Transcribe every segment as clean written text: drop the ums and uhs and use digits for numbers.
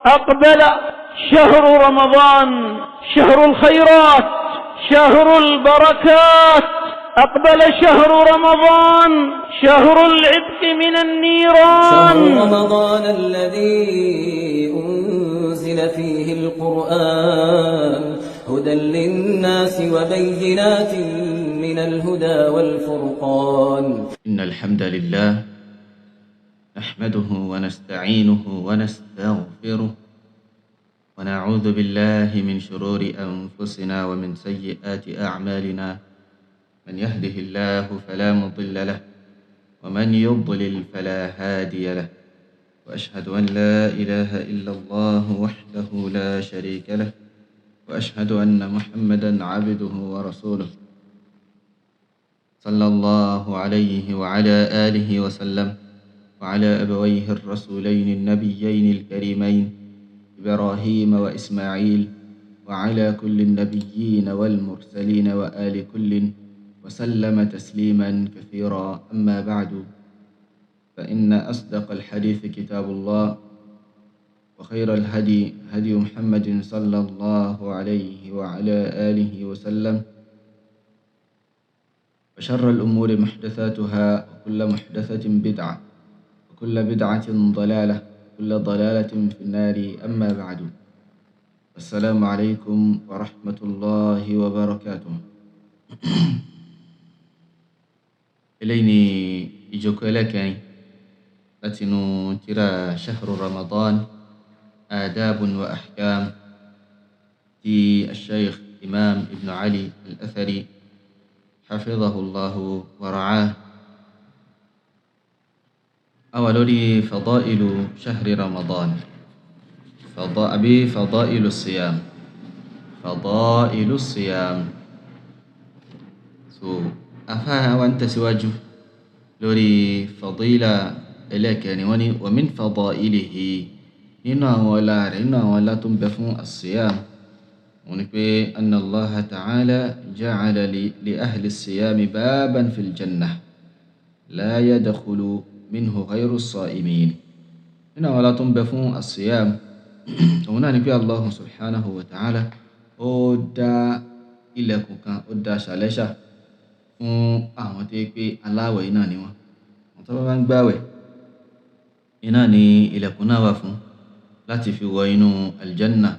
أقبل شهر رمضان، شهر الخيرات، شهر البركات. أقبل شهر رمضان، شهر العتق من النيران. شهر رمضان الذي أنزل فيه القرآن هدى للناس وبينات من الهدى والفرقان. إن الحمد لله نحمده ونستعينه ونستغفره ونعوذ بالله من شرور أنفسنا ومن سيئات أعمالنا، من يهده الله فلا مضل له ومن يضلل فلا هادي له، وأشهد أن لا إله إلا الله وحده لا شريك له، وأشهد أن محمدا عبده ورسوله صلى الله عليه وعلى آله وسلم وعلى أبويه الرسولين النبيين الكريمين إبراهيم وإسماعيل وعلى كل النبيين والمرسلين وآل كل وسلم تسليما كثيرا. أما بعد، فإن أصدق الحديث كتاب الله، وخير الهدي هدي محمد صلى الله عليه وعلى آله وسلم، وشر الأمور محدثاتها، وكل محدثة بدعة، وكل بدعة ضلالة، وكل ضلالة في النار. أما بعد، السلام عليكم ورحمة الله وبركاته. Eléyìí ni ìjókòó ẹlẹ́kẹrin látinú tírà Shahru Ramadan Adabun wa Ahkam ti Sheikh Imam Ibn Ali Al-Athari hafidhahullahu wa ra'ah. A wà lórí fadailu Shahri Ramadan, àbí fadailu siyam, fadailu siyam. So afáà wa ń tẹ̀síwájú lórí fadila ẹlẹ́kẹrin. Wọ́n ní wa min fadailihi, nínú àwọn ọlá rẹ̀, nínú àwọn ọlá tó ń bẹ fún as-siyam, wọ́n ní pé anna Allaha ta'ala ja'ala li ahli as-siyami baban fil jannah la yadkhulu minhu ghayru as-sa'imin. Nínú àwọn ọlá tó ń bẹ fún as-siyam, òun náà ni pé Allah subhanahu wa ta'ala ó dá ilẹ̀kùn kan, ó dá ṣàlẹ́ṣà fún àwọn tó yẹ pé aláwẹ̀ iná ni wọ́n. Àwọn tó bá ń gbàwẹ̀ iná ni ilẹ̀kùn náà wà fún láti fi wọ inú aljanna.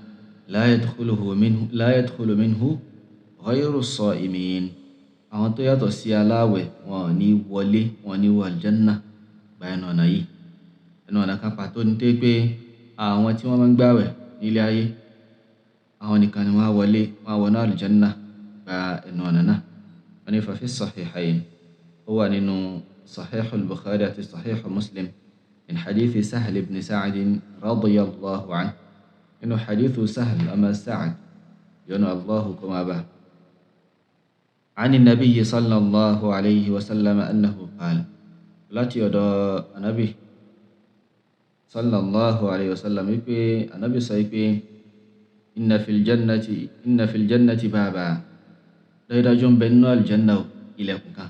La yadkhulu minhu ghayru as-sa'imin. Àwọn tó yàtọ̀ sí aláwẹ̀ wọn ò ní wọlé, wọn ò ní wọ aljanna gba ẹnu ọ̀nà yìí. Ẹnu ọ̀nà kan pàtó ni tó yẹ pé àwọn tí wọ́n máa ń gbàwẹ̀ nílé ayé, àwọn nìkan ni wọ́n á wọlé, wọ́n á wọnú aljanna gba ẹnu ọ̀nà náà. Wọ́n ní fa fi sahihayn, ó wà nínú Sahih al-Bukhari àti Sahih Muslim, min hadithi Sahl ibn Sa'd radiyallahu anhu, nínú hadithu Sahl ọmọ Sa'd, yọ́nú Allahu kó máa bá, عن النبي صلى الله عليه وسلم أنه قال، láti ọ̀dọ̀ anabi sallallahu alayhi wa sallam wípé anabi sọ wípé inna fil jannati baba, dájúdájú ń bẹ nínú aljanna ilẹ̀kùn kan,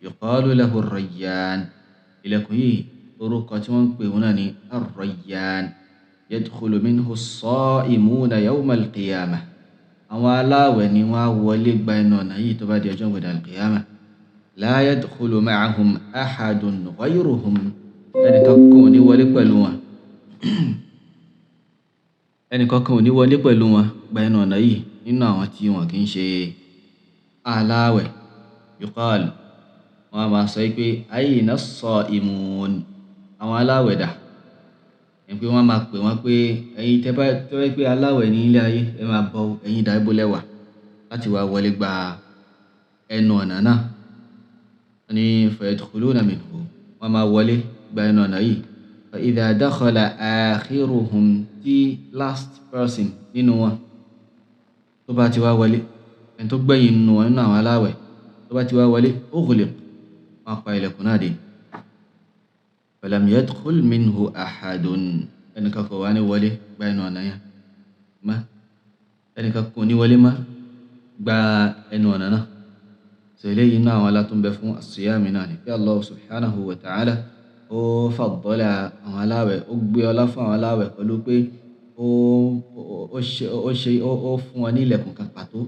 yuqalu lahu ar-Rayyan, ilẹ̀kùn yìí orúkọ tí wọ́n ń pè wọn náà ní ar-Rayyan, yadkhulu minhu as-sa'imuna yawma al-qiyamah, àwọn aláwẹ̀ ni wọ́n á wọlé gba ẹnu ọ̀nà yìí tó bá di ọjọ́ ìgbẹ̀dẹ̀ al-qiyamah, la yadkhulu ma'ahum ahadun ghayruhum, ẹnìkan kan ò ní wọlé pẹ̀lú wọn, ẹnìkan kan ò ní wọlé pẹ̀lú wọn gba ẹnu ọ̀nà yìí nínú àwọn tí wọn kì í ṣe aláwẹ̀. Yuqal, wọn a máa sọ pé ayna as-sa'imun, àwọn aláwẹ̀ dà? Ẹ̀ pé wọ́n máa pè wọ́n pé ẹ̀yin tẹ́ bá tẹ́ pé aláwẹ̀ ní ilé ayé, ẹ máa bọ̀, ẹ̀yin dà, ibo lẹ wà láti wá wọlé gba ẹnu ọ̀nà náà? Wọ́n ní fayadkhuluna minhu, wọ́n máa wọlé gba ẹnu ọ̀nà yìí. Fa idha dakhala akhiruhum, tí last person nínú wọn tó bá ti wá wọlé, ẹni tó gbẹ̀yìn nínú wọn, nínú àwọn aláwẹ̀, tó bá ti wá wọlé, ughliq, wọ́n pa ilẹ̀kùn náà dé. Falam yadkhul minhu ahadun, ẹnìkan kò wá ní wọlé gba ẹnu ọ̀nà yẹn má, ẹnìkan kò ní wọlé má gba ẹnu ọ̀nà náà. Sọ eléyìí náà àwọn alátúnbẹ fún as-siyam náà ni pé Allah subhanahu wa ta'ala ó fàdọ́là àwọn aláwẹ̀, ó gbé ọlá fún àwọn aláwẹ̀ pẹ̀lú pé ó fún wọn ní ilẹ̀kùn kan pàtó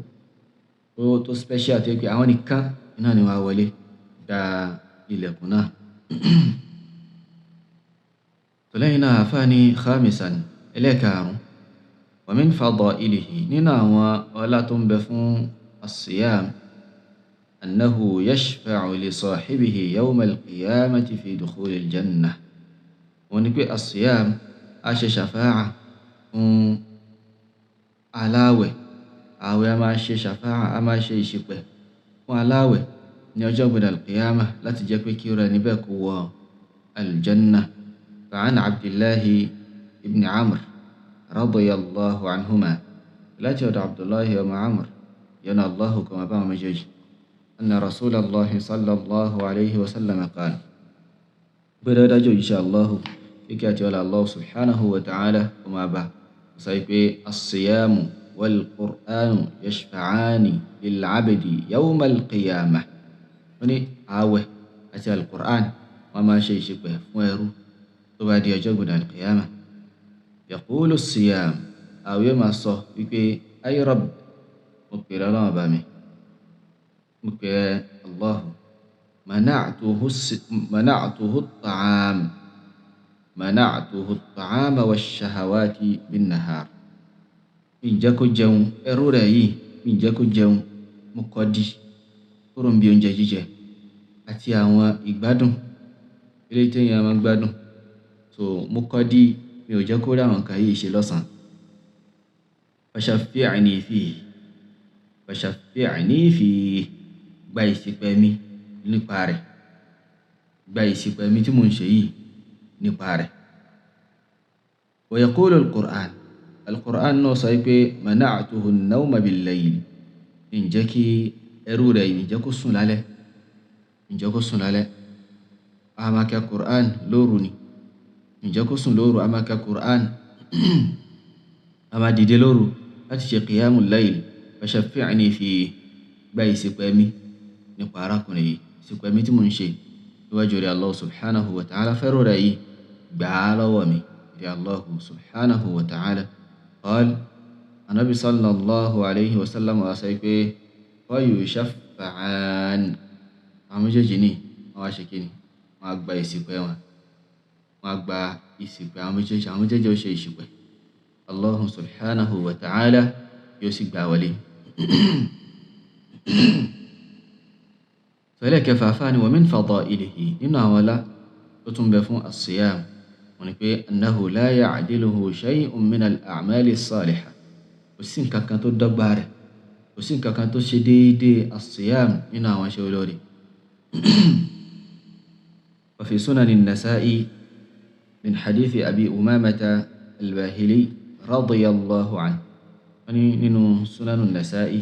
tó special, tó yẹ pé àwọn nìkan iná ni wọ́n á wọlé gba ilẹ̀kùn náà. Tọ́lẹ́yìn náà, àfáà ní khamisan, ẹlẹ́ẹ̀karùn-ún, wa min fadailihi, nínú àwọn ọlá tó ń bẹ fún as-siyam, annahu yashfa'u li sahibihi yawma al-qiyamati fi dukhuli al-jannah. Wọ́n ní pé as-siyam á ṣe ṣàfáà fún aláwẹ̀. Àwẹ̀ a máa ṣe ṣàfáà, a máa ṣe ìṣìpẹ̀ fún aláwẹ̀ ní ọjọ́ gbọdọ̀ al-qiyama láti jẹ́ pé kí ó rẹ̀ níbẹ̀ kó wọ al-jannah. فعن عبد الله ibn Amr radiyallahu anhuma, láti ọ̀dọ̀ Abdullahi ọmọ Amr, yọna Allahu kọmọ bá wọn méjèèjì, anna Rasulallahi sallallahu alayhi wa sallam qala, gbẹ́dọ̀ dájú òjíṣẹ́ Allahu, kíkẹ́ àti ọlá Allah subhanahu wa ta'ala kọmọ bá sọ pé as-siyamu wal-Qur'anu yashfa'ani lil-abdi yawma al-qiyamah. Wọ́n ní ààwẹ̀ àti al-Qur'an wọ́n máa ṣe ìṣìpẹ̀ fún ẹrú tó bá di ọjọ́ gbọdọ̀ al-qiyamah. Yaqulu as-siyam, ààwẹ̀ máa sọ wípé ay Rabb, mo pèrè Ọlọ́run bá mi, mo pèrè Allahu, mana'tuhu at-ta'am, mana'tuhu at-ta'ama wash-shahawati bin-nahar. Mi jẹ́ kó jẹun, ẹrú rẹ̀ yìí mi jẹ́ kó jẹun, mo kọ́ di kúrò níbi oúnjẹ jíjẹ àti àwọn ìgbádùn eléyìí téèyàn máa ń gbádùn. So mo kọ́ di, mi ò jẹ́ kó rí àwọn nǹkan yìí ṣe lọ́sàn-án. Fashaffi'ni fihi, fashaffi'ni fihi, gba ìṣìpẹ̀ mi nípa rẹ̀, gba ìṣìpẹ̀ mi tí mò ń ṣe yìí nípa rẹ̀. Wa yaqulu al-Qur'an, al-Qur'an náà sọ pé mana'tuhu an-nawma bil-layl, ǹjẹ́ kí ẹrú rẹ̀ yìí ǹjẹ́ kó sùn lálẹ́, ǹjẹ́ kó sùn lálẹ́. A máa ka Qur'an lóru ni, ǹjẹ́ kó sùn lóru, a máa ka Qur'an, a máa dìde lóru láti ṣe qiyamul layl. Fashaffi'ni fihi, gba ìṣìpẹ̀ mi nípa arákùnrin yìí, ìṣìpẹ̀ mi tí mò ń ṣe níwájú rẹ̀ Allah subhanahu wa ta'ala, fẹ́rù rẹ̀ yìí gbà á lọ́wọ́ mi rẹ̀ Allah subhanahu wa ta'ala. Qal, anabi sallallahu alayhi wa sallam wa sọ pé wa yushaffa'an, àwọn méjèèjì ní wọ́n wá ṣe kí ni, wọ́n á gba ìṣìpẹ̀ wọn, wọ́n á gba ìṣìpẹ̀ àwọn méjèèjì, àwọn méjèèjì ó ṣe ìṣìpẹ̀, Allah subhanahu wa ta'ala yóò sì gbà wọlé. Sọlẹ̀ kẹfà fáni wa min fadailihi, nínú àwọn ọlá tó tún bẹ fún as-siyam, wọ́n ní pé annahu la ya'diluhu shay'un min al-a'mali as-salihah, kò sí nǹkan kan tó dọ́gba rẹ̀, kò sí nǹkan kan tó ṣe déédéé as-siyam nínú àwọn iṣẹ́ olóore. Wa fi sunan an-Nasa'i min hadithi Abi Umamata al-Bahili radiyallahu anhu, wọ́n ní nínú sunan an-Nasa'i,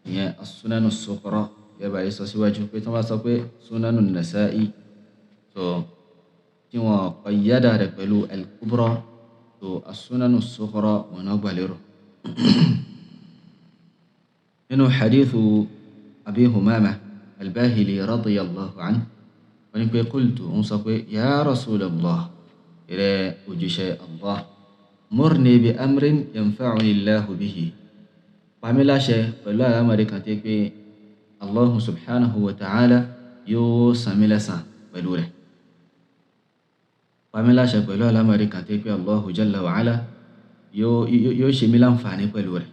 ìyẹn as-sunan as-sughra, yẹ báyìí sọ síwájú pé tí wọ́n bá sọ pé sunan an-Nasa'i, tó tí wọ́n qayyada rẹ̀ pẹ̀lú al-kubra, tó as-sunan as-sughra wọn náà gbà lérò. Nínú hadithu Abi Umama al-Bahili radiyallahu anhu, wọ́n ní pé qultu, ń sọ pé ya Rasulallah, ìrẹ́ òjíṣẹ́ Allah, murni bi amrin yanfa'uni Allahu bihi, pa mí láṣẹ pẹ̀lú àlámọ̀rí kan tí pé Allahu subhanahu wa ta'ala yóò san mí lẹ́san pẹ̀lú rẹ̀. Pa mí láṣẹ pẹ̀lú àlámọ̀rí kan tí pé Allahu jalla wa ala yóò ṣe mí láǹfààní pẹ̀lú rẹ̀.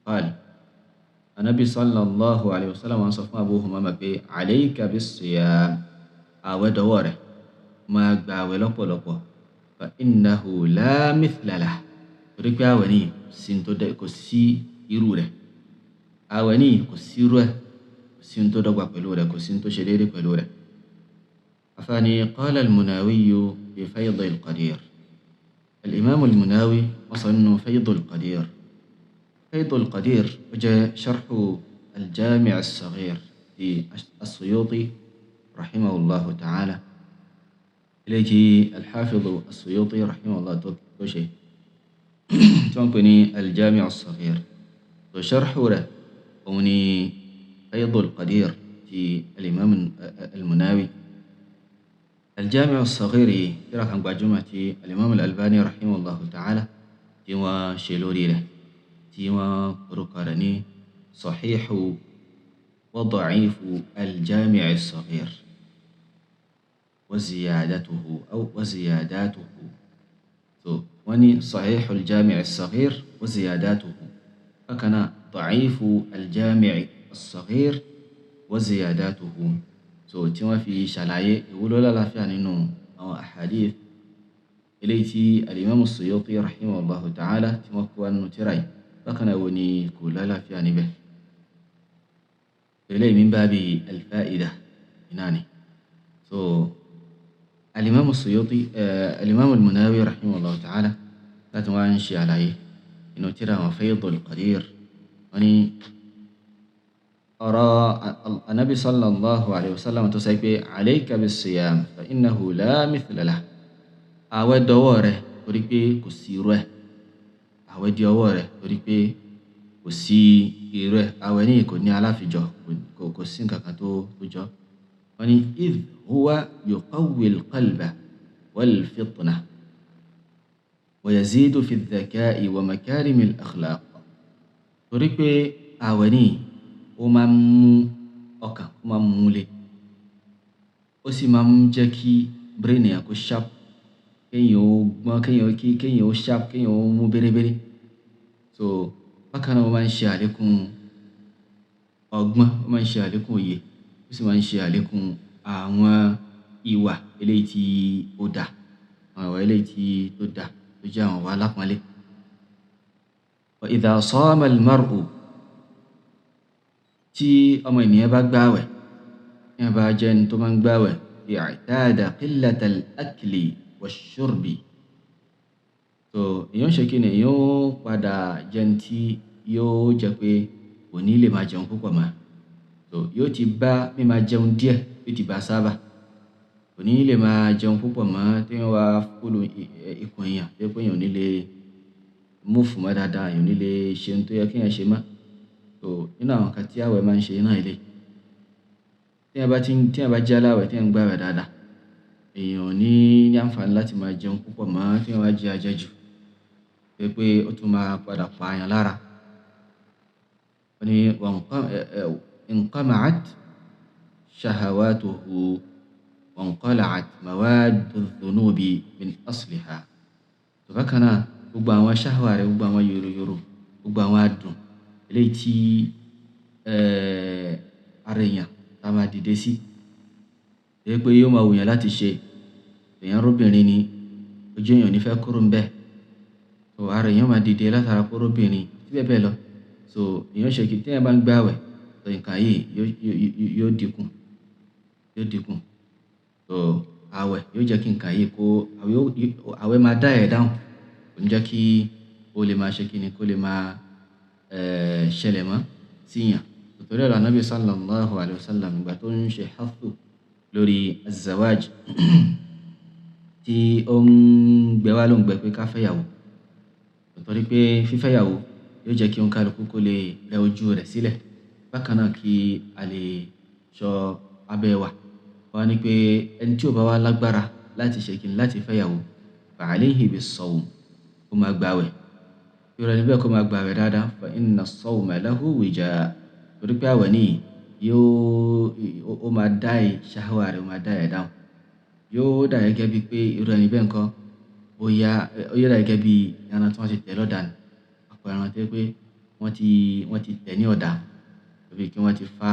Qal, anabi sallallahu alayhi wa sallam sọ fún Abu Umama pé alayka bis-siyam, àwẹ̀ dọwọ́ rẹ̀, máa gba àwẹ̀ lọ́pọ̀lọpọ̀, fa innahu la mithla lah, torí pé àwẹ̀ ní kò sí irú rẹ̀, àwẹ̀ ní kò sí irú ẹ̀, kò sí tó dọ́gba pẹ̀lú rẹ̀, kò sí tó ṣe déédéé pẹ̀lú rẹ̀. Afáàní qala al-Munawi fi Fayd al-Qadir, al-Imam al-Munawi wọ́n sọ nínú Fayd al-Qadir. Fayd al-Qadir ó jẹ́ sharhu al-Jami' as-Saghir ti as-Suyuti rahimahullahu ta'ala, eléyìí al-Hafiz as-Suyuti rahimahullah tó ṣe tí wọ́n pè ní al-Jami' as-Saghir, tó sharhu rẹ̀ òun ni Fayd al-Qadir ti al-Imam al-Munawi. Al-Jami' as-Saghir yìí tírà kan gbajúmọ̀ tí Al-Imam Al-Albani rahimahullahu ta'ala tí wọ́n ṣe lórí rẹ̀, tí wọ́n orúkọ rẹ̀ ní Sahihu wa Da'ifu Al-Jami' as-Saghir wa ziyadatuhu aw wa ziyadatuhu. So wọ́n ní Sahihu Al-Jami' as-Saghir wa ziyadatuhu, bákan náà Da'ifu Al-Jami' as-Saghir wa ziyadatuhu. So tí wọ́n fi ṣàlàyé ìwúlò lálàáfíà nínú àwọn ahadith eléyìí tí Al-Imam As-Suyuti rahimahullahu ta'ala tí wọ́n kó wá nínú tírà yìí, bákan náà wo ni kò lálàáfíà níbẹ̀. Eléyìí min babi al-fa'ida iná ni. So Al-Imam As-Suyuti, Al-Imam Al-Munawi rahimahullahu ta'ala láti wá ń ṣe àlàyé inú tírà àwọn Faydul Qadir, wọ́n ní ọ̀rọ̀ anabi sallallahu alayhi wa sallam tó sọ pé alayka bis-siyam fa innahu la mithla lahu. Àwẹ̀ dọwọ́ rẹ̀ torí pé kò sí irú ẹ̀. Àwẹ̀ di ọwọ́ rẹ̀ torí pé kò sí irú ẹ̀. Àwẹ̀ ní kò ní aláfijọ́, kò sí nǹkan kan tó jọ. Wọ́n ní idh huwa yuqawwi al-qalba wal-fitna wa yazidu fi adh-dhaka'i wa makarimi al-akhlaq. Torí pé àwẹ̀ ní ó máa ń mú ọkàn, ó máa ń mú le, ó sì máa ń jẹ́ kí brain èèyàn kó sharp, kéèyàn ó gbọ́n, kéèyàn ó sharp, kéèyàn ó mú bérebére. So bákan náà ó máa ń ṣe àlékún ọgbọ́n, ó máa ń ṣe àlékún òye, ó sì máa ń ṣe àlékún àwọn ìwà eléyìí tí ó dà, àwọn ìwà eléyìí tí ó dà tó jẹ́ àwọn ìwà alápọ̀nlé. Wa idha sama al-mar'u, tí ọmọ ènìyàn bá gbààwẹ̀, tí èèyàn bá jẹ́ ẹni tó máa ń gbààwẹ̀, i'tada qillata al-akli wash-shurbi. So èèyàn ṣe kí ni, èèyàn ó padà jẹ́ ẹni tí yóò jẹ́ pé kò ní lè máa jẹun púpọ̀ mọ́. So yóò ti bá mímáa jẹun díẹ̀, yóò ti bá sábà. Kò ní lè máa jẹun púpọ̀ mọ́ tí wọ́n wá fúlù ikùn èèyàn, tó jẹ́ pé èèyàn ò ní lè múfù mọ́ dáadáa, èèyàn ò ní lè ṣe ohun tó yẹ kí èèyàn ṣe mọ́. So nínú àwọn nǹkan tí àwẹ̀ máa ń ṣe náà eléyìí. Tí èèyàn bá tí ń, tí èèyàn bá jẹ́ aláwẹ̀, tí èèyàn ń gbààwẹ̀ dáadáa, èèyàn ò ní ní àǹfààní láti máa jẹun púpọ̀ mọ́ tí wọ́n bá jẹ àjẹjù, tó jẹ́ pé ó tún máa padà pa èèyàn lára. Ó ní inqama'at shahawatuhu wa inqala'at mawaddu dhunubi min asliha. So bákan náà gbogbo àwọn ṣáhàwà rẹ̀, gbogbo àwọn yòròyòrò, gbogbo àwọn adùn eléyìí tí ara èèyàn tá máa dìde sí, tó jẹ́ pé yóò máa wù yàn láti ṣe. Èèyàn róbìnrin ni, ojú èèyàn ò ní fẹ́ kúrò ńbẹ̀. So ara èèyàn máa dìde látara pé ó róbìnrin, àti bẹ́ẹ̀ bẹ́ẹ̀ lọ. So èèyàn ṣe kí tí èèyàn bá ń gbààwẹ̀, so nǹkan yìí yóò dínkù, yóò dínkù. So àwẹ̀ yóò jẹ́ kí nǹkan yìí kó, àwẹ̀ máa dá ẹ̀ dáhùn, kò ní jẹ́ kí ó lè máa ṣe kí ni, kó lè máa ṣẹlẹ̀ mọ́ sí èèyàn. Torí ọ̀rọ̀ Ànábì sallallahu alayhi wa sallam ìgbà tó ń ṣe hathu lórí az-zawaj tí ó ń gbẹ wá ló ń gbẹ pé ká fẹ́yàwó. Torí pé fífẹ́yàwó yóò jẹ́ kí òǹkàlùkù kó lè rẹ ojú rẹ̀ sílẹ̀. Bákan náà kí a lè ṣọ́ abẹ́ wa. Wọ́n á ní pé ẹni tí ò bá wá lágbára láti ṣe kíni láti fẹ́yàwó, fa alayhi bis-sawm, kó máa gbààwẹ̀. Irú ẹni bẹ́ẹ̀ kó máa gbààwẹ̀ dáadáa, fa inna as-sawma lahu wija. Torí pé àwẹ̀ ní yóò, ó máa dá ì ṣáhàwà rẹ̀, ó máa dá ẹ̀ dáhùn. Yóò dà gẹ́gẹ́ bí pé irú ẹni bẹ́ẹ̀ ńkọ́, bóyá ó yóò dà gẹ́gẹ́ bí ẹran tí wọ́n ti tẹ̀ lọ́dà ni. Ọ̀pọ̀ ẹran tó jẹ́ pé wọ́n ti tẹ̀ ní ọ̀dà, tàbí kí wọ́n ti fá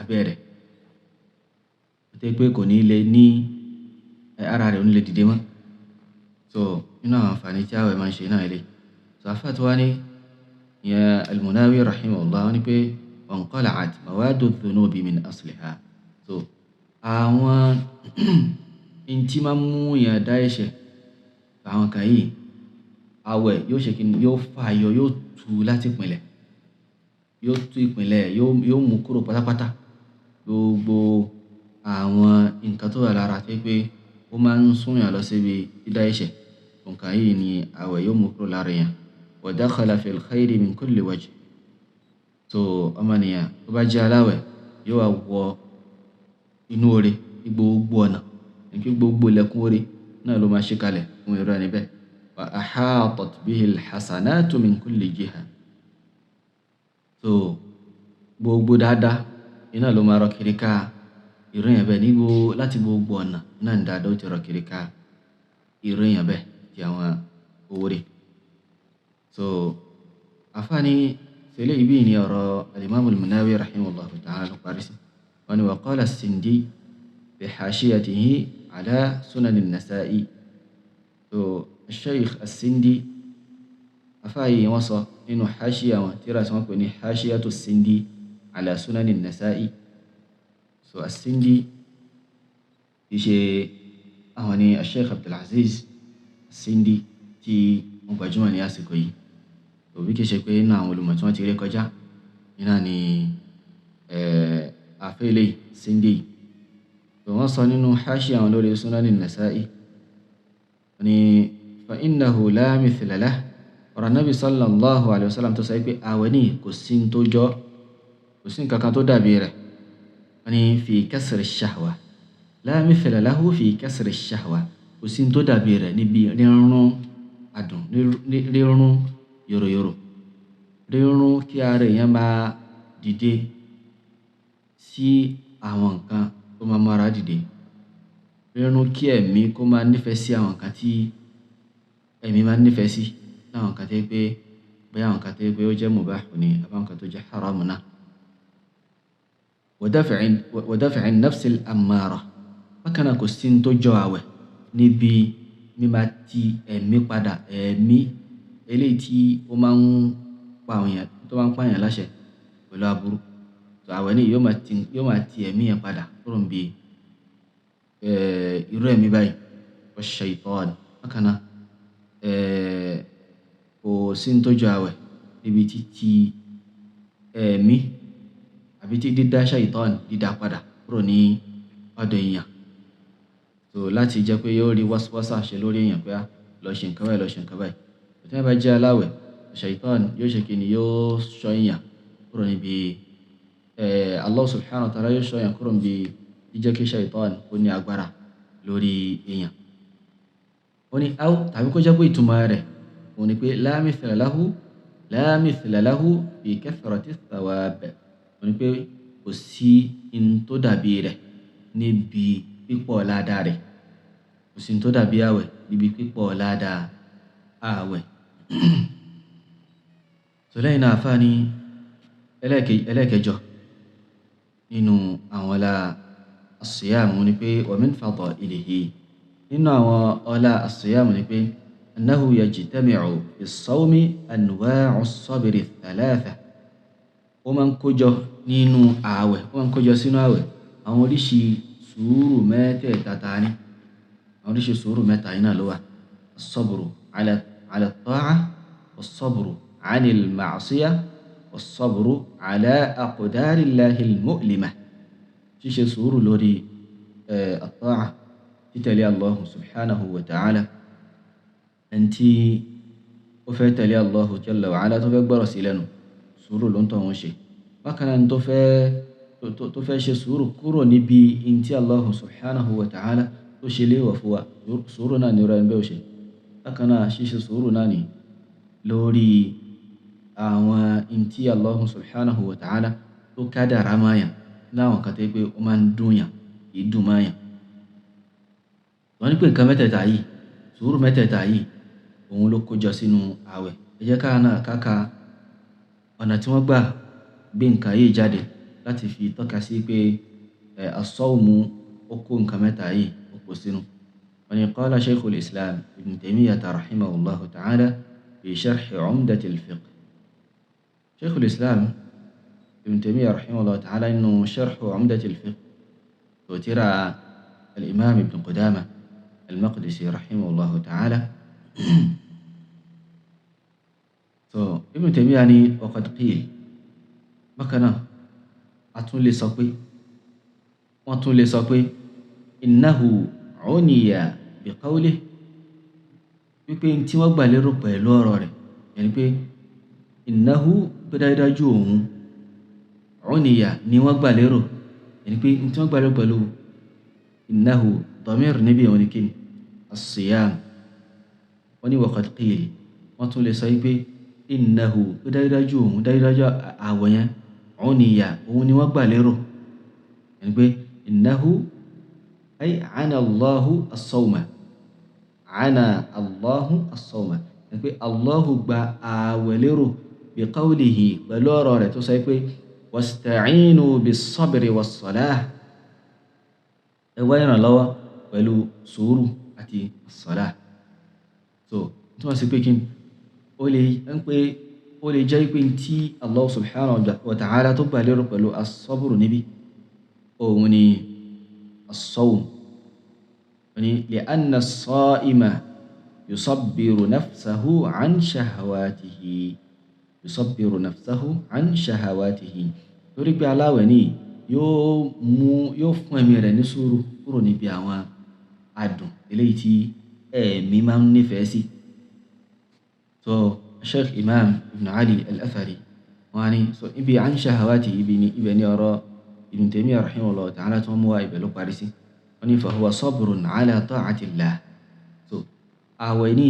abẹ́ rẹ̀. Tó jẹ́ pé kò ní lè ní ara rẹ̀ ò ní lè dìde mọ́. So nínú àwọn àǹfààní tí àwẹ̀ máa ń ṣe náà eléyìí. So àfáà tí wá ní ìyẹn Al-Munawi rahimahullah wọ́n ní pé wanqala'at mawadu dhunubi min asliha. So àwọn n tí máa ń mú èèyàn dá ẹ̀ṣẹ̀, àwọn nǹkan yìí, àwẹ̀ yóò ṣe kíni, yóò fàyọ, yóò tú láti ìpìlẹ̀, yóò tú ìpìlẹ̀, yóò mú kúrò pátápátá gbogbo àwọn nǹkan tó wà lára tó jẹ́ pé ó máa ń sún èèyàn lọ síbi dídá ẹ̀ṣẹ̀. Nǹkan yìí ni àwẹ̀ yóò mú kúrò lára èèyàn. Wa dakhala fil khayri min kulli wajh. So ọmọnìyàn tó bá jẹ́ aláwẹ̀ yóò wá wọ inú oore ní gbogbo ọ̀nà. Ẹni pé gbogbo ilẹ̀kùn oore náà ló máa ṣí kalẹ̀ fún irú ẹni bẹ́ẹ̀. Wa ahatat bihi alhasanatu min kulli jiha. So gbogbo dáadáa iná ló máa rọ kiri ká irú èèyàn bẹ́ẹ̀ níbo láti gbogbo ọ̀nà iná ní dáadáa ó ti rọ kiri ká irú èèyàn bẹ́ẹ̀ ti àwọn oore. So àfáàní sẹlẹ̀ ibi ni ọ̀rọ̀ alimami al-Munawi rahimahullah ta'ala ló parí sí. Wọ́n ní wa qala as-Sindi bi hashiyatihi ala sunan an-Nasa'i. So Sheikh as-Sindi afáàyè wọ́n sọ nínú hashiya wọn tíra tí wọ́n pè ní hashiyatu as-Sindi ala sunan an-Nasa'i. So as-Sindi ti ṣe àwọn ní Sheikh Abdulaziz as-Sindi tí wọ́n gbajúmọ̀ ní àsìkò yìí. Òbí kìí ṣe pé nínú àwọn olùmọ̀ tí wọ́n ti rí kọjá iná ni àfẹ́lẹ́ Sindi. So wọ́n sọ nínú hashiya wọn lórí sunan an-Nasa'i ní fa innahu la mithla lahu. Ọ̀rọ̀ Nabi sallallahu alayhi wa sallam tó sọ pé àwẹ̀ ní kò sí tó jọ, kò sí nǹkan kan tó dàbí rẹ̀. Wọ́n ní fi kasri shahwa, la mithla lahu fi kasri shahwa, kò sí tó dàbí rẹ̀ níbi rírun adùn, rírun yòròyòrò, rírun kí ara èèyàn máa dìde sí àwọn nǹkan tó máa mọ́ra dìde, rírun kí ẹ̀mí kó máa nífẹ̀ẹ́ sí àwọn nǹkan tí ẹ̀mí máa nífẹ̀ẹ́ sí, láwọn nǹkan tó yẹ pé bóyá àwọn nǹkan tó yẹ pé ó jẹ́ mubah ni àbáwọn nǹkan tó jẹ́ haram náà. Wa daf'i an-nafs al-ammara. Bákan náà kò sí tó jọ àwẹ̀ níbi mímá ti ẹ̀mí padà, ẹ̀mí eléyìí tí ó máa ń pa àwọn èèyàn, tó máa ń pa èèyàn láṣẹ pẹ̀lú aburú. So àwẹ̀ ní yóò máa ti ẹ̀mí yẹn padà kúrò níbi irú ẹ̀mí báyìí. Wa shaytan. Bákan náà kò sí tó jọ àwẹ̀ níbi títí ẹ̀mí àbí tí dídá shaytan dídá padà kúrò ní ọ̀dọ̀ èèyàn. So láti jẹ́ pé yóò rí wáṣíwáṣá ṣe lórí èèyàn pé lọ ṣe nǹkan báyìí, lọ ṣe nǹkan báyìí. Tí wọ́n bá jẹ́ aláwẹ̀, shaytan yóò ṣe kíni, yóò ṣọ́ èèyàn kúrò níbi Allah subhanahu wa ta'ala yóò ṣọ́ èèyàn kúrò níbi jíjẹ́ kí shaytan ó ní agbára lórí èèyàn. Ó ní áwò tàbí kó jẹ́ pé ìtumọ̀ rẹ̀ òun ni pé la mithla lahu, la mithla lahu fi kathrati thawab. Òun ni pé kò sí in tó dàbí rẹ̀ níbi pípọ̀ ládàá rẹ̀, kò sí in tó dàbí àwẹ̀ níbi pípọ̀ ládàá àwẹ̀. So lẹ́yìn náà àfáà ní ẹlẹ́ẹ̀kẹjọ nínú àwọn ọlá as-siyam ni pé wa min fadailihi. Nínú àwọn ọlá as-siyam ni pé annahu yajtami'u fi as-sawmi anwa'u as-sabri ath-thalatha. Ó máa ń kójọ nínú ààwẹ̀, ó máa ń kójọ sínú ààwẹ̀ àwọn oríṣi sùúrù mẹ́tẹ̀ẹ̀ta ta ní, àwọn oríṣi sùúrù mẹ́ta iná ló wà. As-sabru ala at-ta'a, was-sabru 'ani al-ma'siyah, was-sabru ala aqdarillahi al-mu'limah. Ṣíṣe sùúrù lórí at-ta'a, títẹ̀lé Allah subhanahu wa ta'ala. Ẹni tí ó fẹ́ tẹ̀lé Allah jalla wa ala tó fẹ́ gbọ́rọ̀ sí lẹ́nu, sùúrù ló ń tọ́ wọn ṣe. Bákan náà tó fẹ́ ṣe sùúrù kúrò níbi in tí Allah subhanahu wa ta'ala tó ṣe léèwọ̀ fún wa, sùúrù náà ni ó rẹ̀ ń bẹ́ ò ṣe. Bákan náà ṣíṣe sùúrù náà ni lórí àwọn in tí Allah subhanahu wa ta'ala tó kádàrá máyàn láwọn kan tó yẹ pé ó máa ń dùn yàn, kì í dùn máyàn. Wọ́n ní pé nǹkan mẹ́tẹ̀ẹ̀ta yìí, sùúrù mẹ́tẹ̀ẹ̀ta yìí, òun ló kójọ sínú àwẹ̀. Ẹ jẹ́ ká náà káka ọ̀nà tí wọ́n gbà gbé nǹkan yìí jáde láti fi tọ́ka sí pé as-sawmu ó kó nǹkan mẹ́ta yìí ó kó sínú. Wọ́n ní qala Shaykhul Islam Ibn Taymiyyah rahimahullahu ta'ala fi sharh Umdatil Fiqh. Shaykhul Islam Ibn Taymiyyah rahimahullahu ta'ala nínú sharh Umdatil Fiqh tó tírà al-Imam Ibn Qudamah al-Maqdisi rahimahullahu ta'ala. So Ibn Taymiyyah ní wa qad qil. Bákan náà a tún lè sọ pé, wọ́n tún lè sọ pé innahu uniya bi qawlihi, wípé tí wọ́n gbà lérò pẹ̀lú ọ̀rọ̀ rẹ̀, yẹni pé innahu pé dájúdájú òun uniya ni wọ́n gbà lérò, yẹni pé tí wọ́n gbà lérò pẹ̀lú innahu Ad-damir níbi òun ni kíni? As-siyam. Wọ́n ní waqad qil, wọ́n tún lè sọ pé innahu, pé dájúdájú òun, dájúdájú àwẹ̀ yẹn, òun ni ìyà, òun ni wọ́n gbà lérò. Ẹni pé innahu ay ana Allahu as-sawma, ana Allahu as-sawma, ẹni pé Allahu gba àwẹ̀ lérò bi qawlihi, pẹ̀lú ọ̀rọ̀ rẹ̀ tó sọ pé wasta'inu bis-sabri was-salah, ẹ wá ìrànlọ́wọ́ pẹ̀lú sùúrù àti as-salah. So tí wọ́n sì pé kí ó lè ń pé ó lè jẹ́ pé tí Allah subhanahu wa ta'ala tó gbà lérò pẹ̀lú as-sabru níbi òun ni as-sawm. Ní li'anna as-sa'ima yusabbiru nafsahu an shahawatihi, yusabbiru nafsahu an shahawatihi, torí pé aláwẹ̀ ní yóò mú, yóò fún ẹ̀mí rẹ̀ ní sùúrù kúrò níbi àwọn adùn eléyìí tí ẹ̀mí máa ń nífẹ̀ẹ́ sí. So Sheikh Imam Ibn Ali Al-Athari wọ́n ní so ibi an shahawati, ibi ni ibẹ̀ ní ọ̀rọ̀ Ibn Taymiyyah rahimahullah ta'ala tó mú wa, ibẹ̀ ló parí sí. Wọ́n ní fa huwa sabrun ala ta'atillah. So àwẹ̀ ní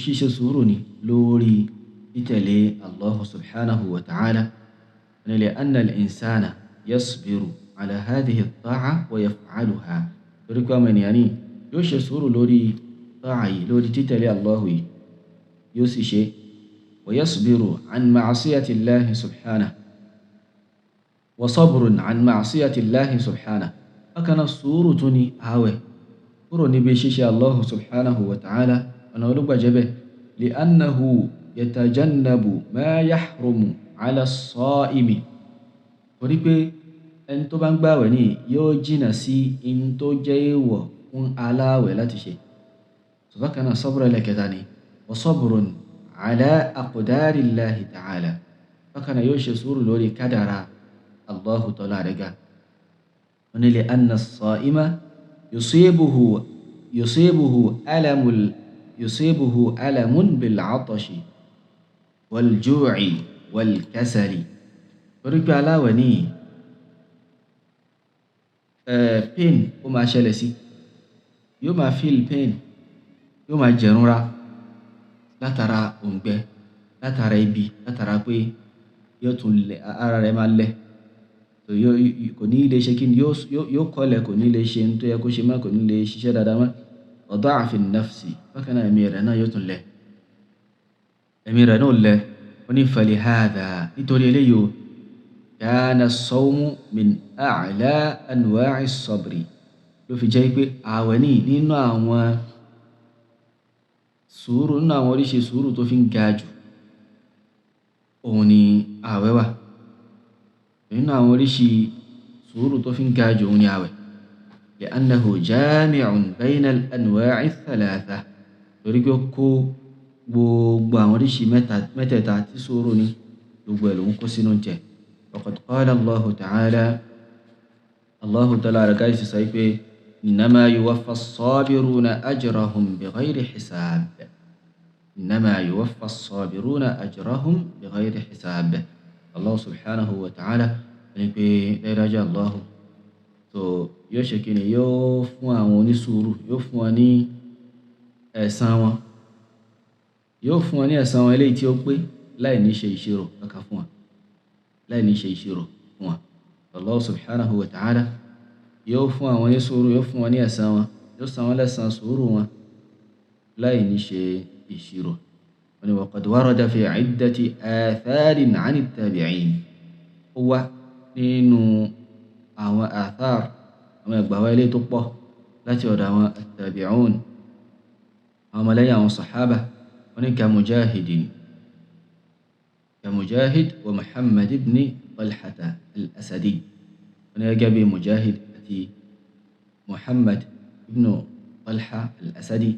ṣíṣe sùúrù ni lórí títẹ̀lé Allah subhanahu wa ta'ala. Wọ́n ní li'anna al-insana yasbiru ala hadhihi at-ta'a wa yaf'aluha, torí pé ọmọ ènìyàn ní yóò ṣe sùúrù lórí ta'a yìí, lórí títẹ̀lé Allah yìí, yóò sì ṣe. Wa yasbiru an ma'asiyati Allahi subhanahu wa sabrun an ma'asiyati Allahi subhanahu. Bákan náà sùúrù tún ni àwẹ̀ kúrò níbi ṣíṣe Allah subhanahu wa ta'ala, ọ̀nà olùgbàjẹ́bẹ̀ li'annahu yatajannabu ma yahrumu ala as-sa'imi, torí pé ẹni tó bá ń gbàwẹ̀ ní yóò jìnà sí in tó jẹ́ èèwọ̀ fún aláwẹ̀ láti ṣe. Bákan náà sabr ẹlẹ́kẹta ni wa sabrun ala aqdarillahi ta'ala, bákan náà yóò ṣe sùúrù lórí kádàrá Allahu tọ́lá rẹ̀ ga. Wọ́n ní li'anna as-sa'ima yusibuhu alamun bil-'atashi wal-ju'i wal-kasali, torí pé aláwẹ̀ ní pain ó máa ṣẹlẹ̀ sí, yóò máa feel pain, yóò máa jẹ̀rúnra látara òǹgbẹ, látara ibi, látara pé yóò tún lẹ, ara rẹ̀ máa lẹ, kò ní lè ṣe kí ni, yóò kọ́lẹ̀, kò ní lè ṣe ní tó yẹ kó ṣe mọ́, kò ní lè ṣiṣẹ́ dáadáa mọ́. Wa da'fi an-nafsi, bákan náà ẹ̀mí rẹ̀ náà yóò tún lẹ, ẹ̀mí rẹ̀ náà lẹ. Ó ní falihadha, nítorí eléyìí o, kana as-sawmu min a'la anwa'i as-sabri, ló fi jẹ́ pé ààwẹ̀ ní nínú àwọn sùúrù, nínú àwọn oríṣi sùúrù tó fi ń ga jù òun ni ààwẹ̀ wà. Nínú àwọn oríṣi sùúrù tó fi ń ga jù òun ni ààwẹ̀. Li'annahu jami'un bayna al-anwa'i ath-thalatha, torí pé ó kó gbogbo àwọn oríṣi mẹ́tẹ̀ẹ̀ta tí sùúrù ní gbogbo ẹ̀ ló ń kó sínú jẹ. Waqad qala Allahu ta'ala, Allahu ta'ala rẹ̀ gáìsì sọ pé innama yuwaffa as-sabiruna ajrahum bighayri hisab, innama yuwaffa as-sabiruna ajrahum bighayri hisab. Allah subhanahu wa ta'ala ní pé dájúdájú Allahu so yóò ṣe kíni, yóò fún àwọn onísùúrù, yóò fún wọn ní ẹ̀san wọn, yóò fún wọn ní ẹ̀san wọn eléyìí tí ó pé láì ní ṣe ìṣirò kankan fún wọn, láì ní ṣe ìṣirò fún wọn. Allah subhanahu wa ta'ala yóò fún àwọn onísùúrù, yóò fún wọn ní ẹ̀san wọn, yóò san wọn lẹ́san sùúrù wọn láì ní ṣe ìṣirò. Wọ́n ní waqad warada fi iddati atharin 'ani at-tabi'in, ó wá nínú àwọn athar, àwọn ẹgbàá ilé tó pọ̀ láti ọ̀dọ̀ àwọn at-tabi'un, àwọn ọmọlẹ́yìn àwọn sàhábà. Wọ́n ní ka Mujahid wa Muhammad ibn Talhata al-Asadi, wọ́n ní gẹ́gẹ́ bí Mujahid àti Muhammad ibn Talha al-Asadi,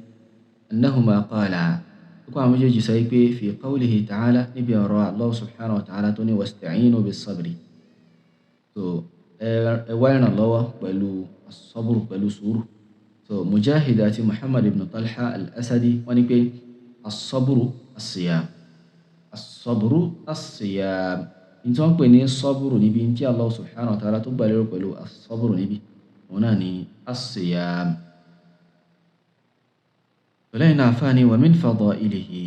annahuma qala, kó àwọn méjèèjì sọ pé fi qawlihi ta'ala, níbi ọ̀rọ̀ Allah subhanahu wa ta'ala tó ní wasta'inu bis-sabri, so ẹ wá ìrànlọ́wọ́ pẹ̀lú as-sabr, pẹ̀lú sùúrù. So Mujahid àti Muhammad ibn Talha al-Asadi wọ́n ní pé as-sabru as-siyam, as-sabru as-siyam, ní tí wọ́n pè ní sabru níbi tí Allah subhanahu wa ta'ala tó gbà lérò pẹ̀lú as-sabru níbi òun náà ní as-siyam. Lẹ́yìn náà àfáà ní wa min fadailihi,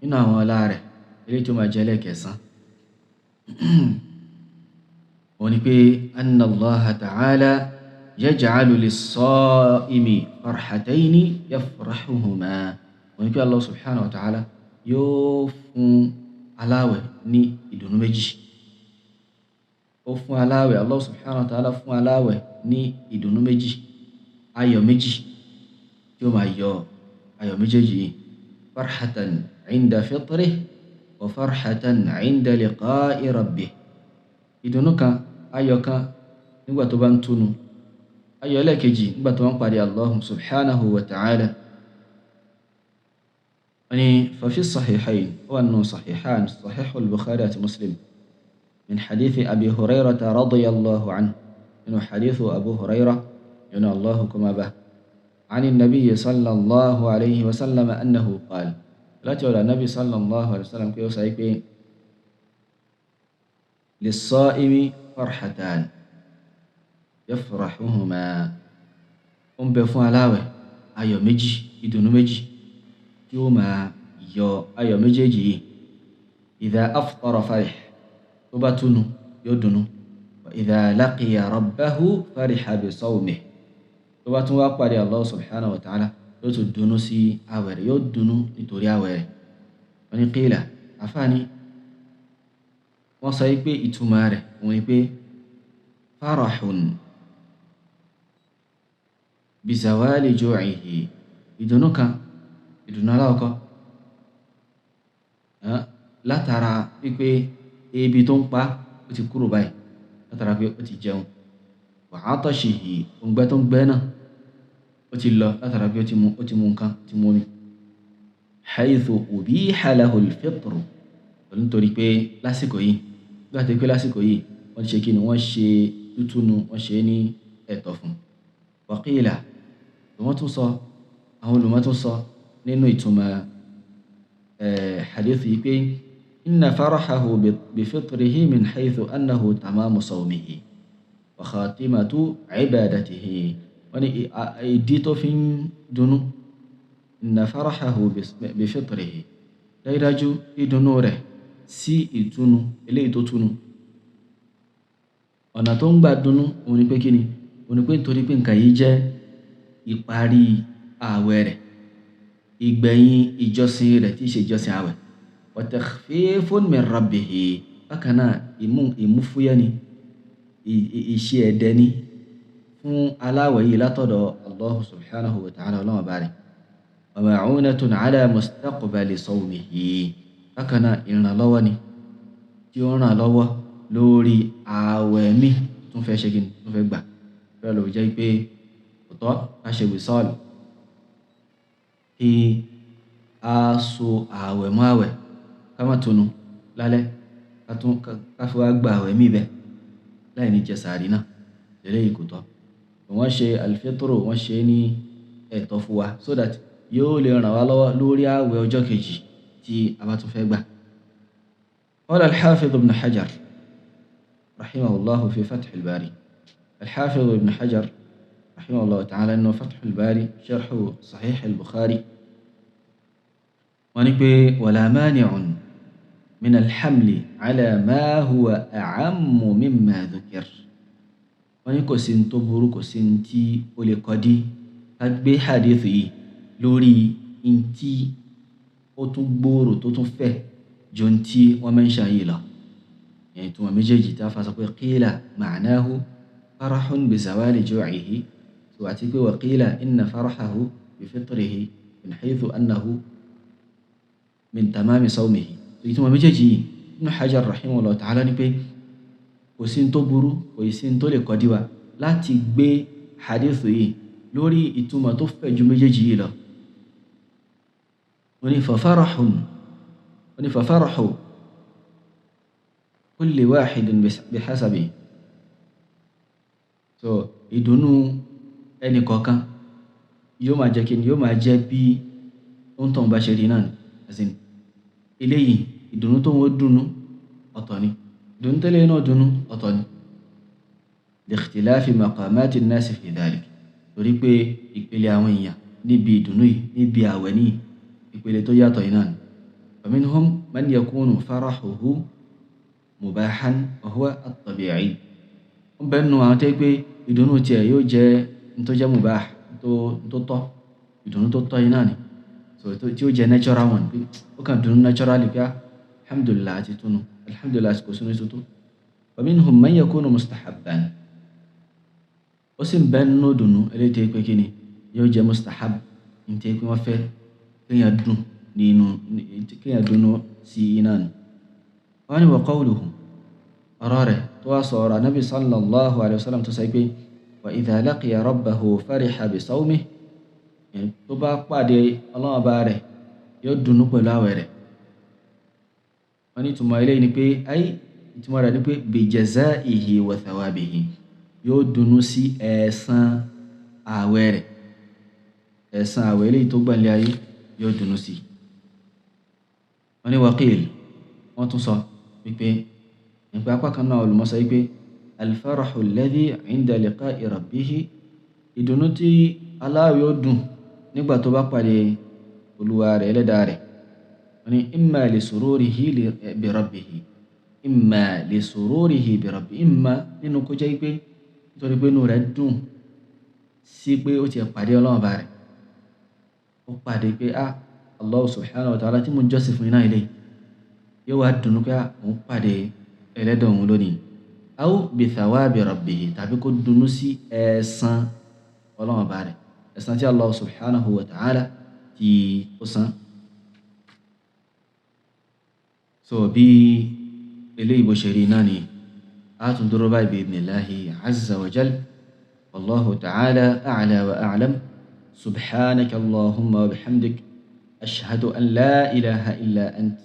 nínú àwọn ọlá rẹ̀ eléyìí tó máa jẹ́ lẹ́ẹ̀kẹsàn, wọ́n ní pé anna Allaha ta'ala yaj'alu lis-sa'imi farhatayni yafrahuhuma. Wọ́n ní pé Allah subhanahu wa ta'ala yóò fún aláwẹ̀ ní ìdùnnú méjì. Ó fún aláwẹ̀, Allah subhanahu wa ta'ala fún aláwẹ̀ ní ìdùnnú méjì, ayọ̀ méjì tí ó máa yọ ayọ̀ méjèèjì yìí. Farhatan 'inda fitrihi wa farhatan 'inda liqa'i rabbih. Ìdùnnú kan, ayọ̀ kan nígbà tó bá ń túnu, ayọ̀ ẹlẹ́ẹ̀kejì nígbà tó bá ń pàdé Allah subhanahu wa ta'ala. Wọ́n ní fa fi sahihayn, ó wà nínú sahihan, sahihul Bukhari àti Muslim, min hadithi Abi Hurayrata radiyallahu anhu, nínú hadithu Abu Hurayrah yọ̀nà Allahu kó máa bá, عن النبي صلى الله عليه وسلم أنه قال، láti ọ̀dọ̀ Nabi sallallahu alayhi wa sallam pé ó sọ pé lis-sa'imi farhatan yafrahuhuma, ó ń bẹ fún aláwẹ̀ ayọ̀ méjì, ìdùnnú méjì tí ó máa yọ ayọ̀ méjèèjì yìí. Idha aftara farih, tó bá túnu yóò dùnnú, wa idha laqiya rabbahu fariha bi sawmihi, tó bá tún wá pàdé Allah subhanahu wa ta'ala yóò tún dùnnú sí àwẹ̀ rẹ̀, yóò dùnnú nítorí àwẹ̀ rẹ̀. Wọ́n ní qila, àfáàní wọ́n sọ pé ìtumọ̀ rẹ̀ òun ni pé farahun bizawali ju'ihi, ìdùnnú kan, ìdùnnú aláwọ̀kọ́ látara wípé ebi tó ń pa ó ti kúrò báyìí, látara pé ó ti jẹun, wa atashihi, òǹgbẹ tó ń gbẹ náà ó ti lọ látara pé ó ti mu nǹkan, ó ti mu omi. Haythu ubiha lahu al-fitru, nítorí pé lásìkò yìí, nígbà tó pé lásìkò yìí wọ́n ṣe kí ni, wọ́n ṣe tútúnu, wọ́n ṣe ní ẹ̀tọ́ fún. Wa qila, wọ́n tún sọ, àwọn olùmọ̀ tún sọ nínú ìtumọ̀ hadith yìí pé inna farahahu bi fitrihi min haythu annahu tamamu sawmihi wa khatimatu ibadatihi. Wọ́n ní ìdí tó fi ń dunnú, inna farahahu bi fitrihi, dájúdájú ìdùnnú rẹ̀ sí ìtúnu eléyìí tó túnu, ọ̀nà tó ń gbà dunnú òun ni pé kí ni, òun ni pé nítorí pé nǹkan yìí jẹ́ ìparí ààwẹ̀ rẹ̀, ìgbẹ̀yìn ìjọsìn rẹ̀ tí í ṣe ìjọsìn ààwẹ̀, wa takhfifun min rabbihi, bákan náà ìmúfúyẹ́ ni, ìṣe ẹ̀dẹ́ ni fún aláwẹ̀ yìí látọ̀dọ̀ Allah subhanahu wa ta'ala, ọlọ́run bá rẹ̀, wa ma'unatun ala mustaqbali sawmihi, bákan náà ìrànlọ́wọ́ ni tí ó ràn lọ́wọ́ lórí ààwẹ̀ mi tó fẹ́ ṣe kíni, tó fẹ́ gbà. Bẹ́ẹ̀ ló jẹ́ pé kò tọ́ ká ṣe wìsọ́ọ̀lù kí a so ààwẹ̀ mọ́ ààwẹ̀, ká má tunu lálẹ́, ká fi wá gba ààwẹ̀ mi bẹ́ẹ̀ láì ní jẹ sàárì náà, eléyìí kò tọ́. Wọ́n ṣe alfitru, wọ́n ṣe ní ẹ̀tọ́ fún wa so that yóò lè ràn wá lọ́wọ́ lórí ààwẹ̀ ọjọ́ kejì tí a bá tún fẹ́ gbà. Qala al-Hafiz ibn Hajar rahimahullahu fi Fath al-Bari. Al-Hafiz ibn Hajar rahimahullahu ta'ala nínú Fath al-Bari sharhu Sahih al-Bukhari, wọ́n ní pé wala mani'un min al-hamli ala ma huwa a'ammu mimma dhukir. Wọ́n ní kò sí ní tó burú, kò sí ní tí ó lè kọ́dí ká gbé hadith yìí lórí ní tí ó tún gbòòrò tó tún fẹ̀ ju ní tí wọ́n mẹ́ńṣà yìí lọ. Ìyẹn ìtumọ̀ méjèèjì tá a fa sọ pé qila ma'nahu farahun bi zawali ju'ihi, tó àti pé wa qila inna farahahu bi fitrihi min haythu annahu min tamami sawmihi. Ìtumọ̀ méjèèjì yìí Ibn Hajar rahimahullah ta'ala ní pé kò sí ní tó burú, kò sí ní tó lè kọ́dí wa láti gbé hadith yìí lórí ìtumọ̀ tó fẹ̀ ju méjèèjì yìí lọ. Wọ́n ní fafarahu kulli wahidin bihasabi. So ìdùnnú ẹnì kọ̀ọ̀kan yóò máa jẹ́ kí ni, yóò máa jẹ́ bí ó ń tàn bá ṣe rí náà ni. As in, eléyìí ìdùnnú tó ń dùnnú ọ̀tọ̀ ni, ìdùnnú tẹ́lẹ̀ náà dùnnú ọ̀tọ̀ ni. Li ikhtilafi maqamati an-nasi fi dhalik, torí pé ìpele àwọn èèyàn Níbi ìdùnnú yìí, níbi àwẹ̀ ní ìpele tó yàtọ̀ yìí náà ni. Wa minhum man yakunu farahuhu mubahan wa huwa at-tabi'i. Ó ń bẹ nínú àwọn tó jẹ́ pé ìdùnnú tiẹ̀ yóò jẹ́ n tó jẹ́ mubah, n tó tọ́, ìdùnnú tó tọ́ yìí náà ni. So tí ó jẹ́ natural one, pé ó kàn dùnnú naturally pé alhamdulillah àti túnu, alhamdulillah àsìkò sínú ètò. Wa minhum man yakunu mustahabban. Ó sì ń bẹ nínú ìdùnnú eléyìí tó jẹ́ pé kí ni yóò jẹ́ mustahab, ní tí pé wọ́n fẹ́ kéèyàn dùn nínú, kéèyàn dùnnú sí iná ni. Wọ́n ní wa qawluhu, ọ̀rọ̀ rẹ̀ tó wá sọ ọ̀rọ̀ Ànábì sallallahu alayhi wa sallam tó sọ pé wa idha laqiya rabbahu fariha bi sawmihi, tó bá pàdé Ọlọ́run ọba rẹ̀ yóò dùnnú pẹ̀lú àwẹ̀ rẹ̀. Wọ́n ní ìtumọ̀ eléyìí ni pé ayé ìtumọ̀ rẹ̀ ni pé bi jazaihi wa thawabihi, yóò dùnnú sí ẹ̀san àwẹ̀ rẹ̀, ẹ̀san àwẹ̀ eléyìí tó gbà ní ayé yóò dùnnú sí. Wọ́n ní waqil, wọ́n tún sọ wípé nípa apá kan náà olùmọ̀ sọ wípé al-farahu alladhi 'inda liqa'i rabbihi, ìdùnnú tí aláwẹ̀ ó dùn nígbà tó bá pàdé Olúwa rẹ̀ ẹlẹ́dàá rẹ̀. Wọ́n ní imma li sururihi bi rabbihi, imma li sururihi bi rabbihi, imma nínú kó jẹ́ pé nítorí pé inú rẹ̀ dùn sí pé ó ti pàdé Ọlọ́run ọba rẹ̀, ó pàdé pé Allah subhanahu wa ta'ala tí mo ń jọ́sìn fún iná ilé, yóò wá dùnnú pé òun pàdé ẹlẹ́dàá òun lónìí. Aw bi thawabi rabbihi, tàbí kó dùnnú sí ẹ̀san Ọlọ́run ọba rẹ̀, ẹ̀san tí Allah subhanahu wa ta'ala tí ó san. So bí eléyìí bó ṣe rí náà ni a tún dúró báyìí bi idhnillahi azza wa jal. Wallahu ta'ala a'la wa a'lam. Subhanaka Allahumma wa bihamdik, ashhadu an la ilaha illa ant,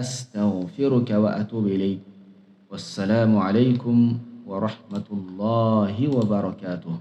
astaghfiruka wa atubu ilayk. Wassalamu alaykum wa rahmatullahi wa barakatuh.